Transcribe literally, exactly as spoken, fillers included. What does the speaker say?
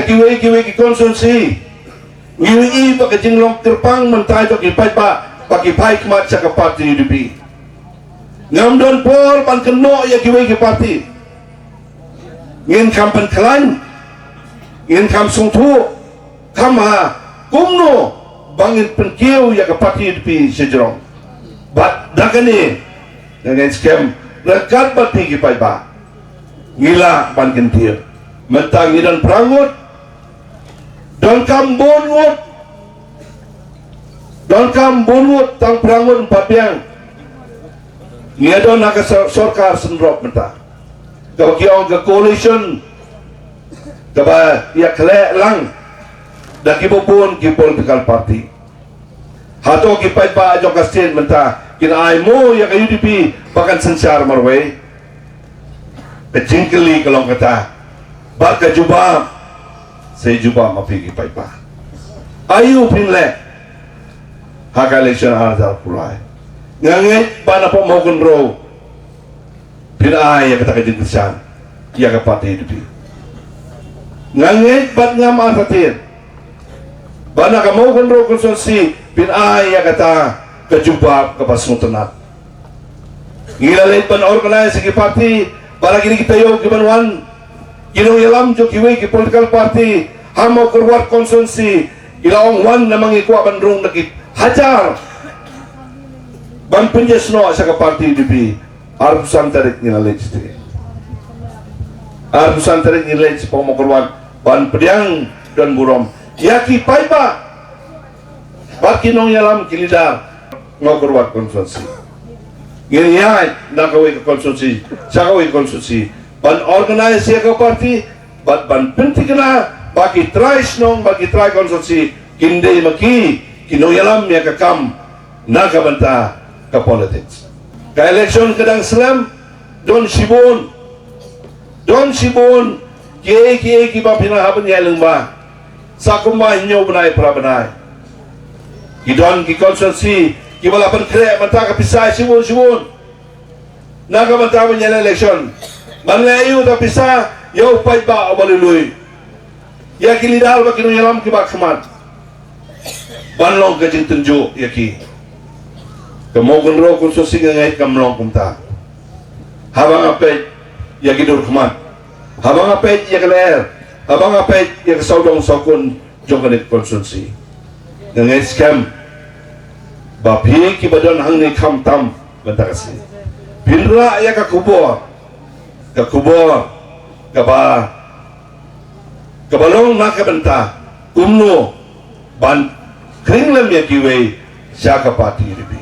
Kiwei kiwei ki constituency ngi ïohi ba ka jinglong kyrpang mynta jong ki paidbah ba ki phai khmat sha ka party U D P. Ngam don por ban kynnoh ïa kiwei ki party. Ngin kham pynkhlaiñ, ngin kham sngewthuh, kham ha kumno ba ngin pynkiew ïa ka party U D P sha jrong. Bad da kane nga ngeit skhem ryngkat bad phi ki paidbah ngi lah ban kyntiew. Mynta ngi don phra ngut, donkam bun ngut, donkam bun ngut, tang phra ngut pat biang ngi don ha ka sor-, sorkar synrop mynta. Kaba ki ong ka coalition kaba ïakhleh lang da kiba bun ki political party. Hato ki paidbah jong ka state mynta kin ai mo ïa ka U D P ba kan synshar marwei? Ka jingkylli ka long kata. Bad ka jubab, sa jubab ma phi ki paidbah. Aïu phin leh ha ka election ar hajar arphew lai? Nga ngeit ba na pdeng Mawkynrew phin ai ïa kata ka jingkyrshan ïa ka party U D P. Nga ngeit bad ngam artatien ba na ka Mawkynrew constituency phin ai ïa kata ka jubab kaba sngewtynnat. Ngi la leit ban organize ki party, ba la kine ki taïew ki ban wan ki nongïalam jong kiwei ki political party ha Mawkyrwat constituency, ki la ong wan namar ngi kwah ban rung da ki hajar ban pynjah snoh sha ka party U D P. Arphew san tarik ngi la leit shatei. Arphew san tarik ngi leit sha Mawkyrwat ban pdiang don burom ïa ki paidbah bad ki nongïalam ki leader Mawkyrwat constituency. Ngin ïaid na kawei ka constituency sha kawei ka constituency ban organize ïa ka party bad ban pynthikna ba ki trai shnong bad ki trai constituency kin dei ma ki ki nongïalam ïa ka kam na ka bynta ka politics. Ka election ka dang slem, don shibun, don shibun kiei kiei kiba phi nang hap ban ïaleh lyngba. Sa kumba hynñiew bnai phra bnai ki don ki constituency kiba la pynkhreh mynta ka pisa shibun shibun na ka bynta ban ïaleh election. Ban leh aïu da pisa ïa u paidbah uba lui lui, ïa ki leader bad ki nongïalam kiba khmat, ban long ka jingtynjuh ïa ki? Ka Mawkynrew constituency nga ngeit kam long kumta. Haba nga peit ïa ki dur khmat, haba nga peit ïa ka lyer, haba nga peit ïa ka sawdong sawkun jong kane ka constituency, nga ngeit skhem ba phi kiba don hangne khamtam mynta ka sngi phin rah ïa ka khubor, ka khubor kaba, kaba long na ka bynta kumno ban khring lem ïa kiwei sha ka party U D P.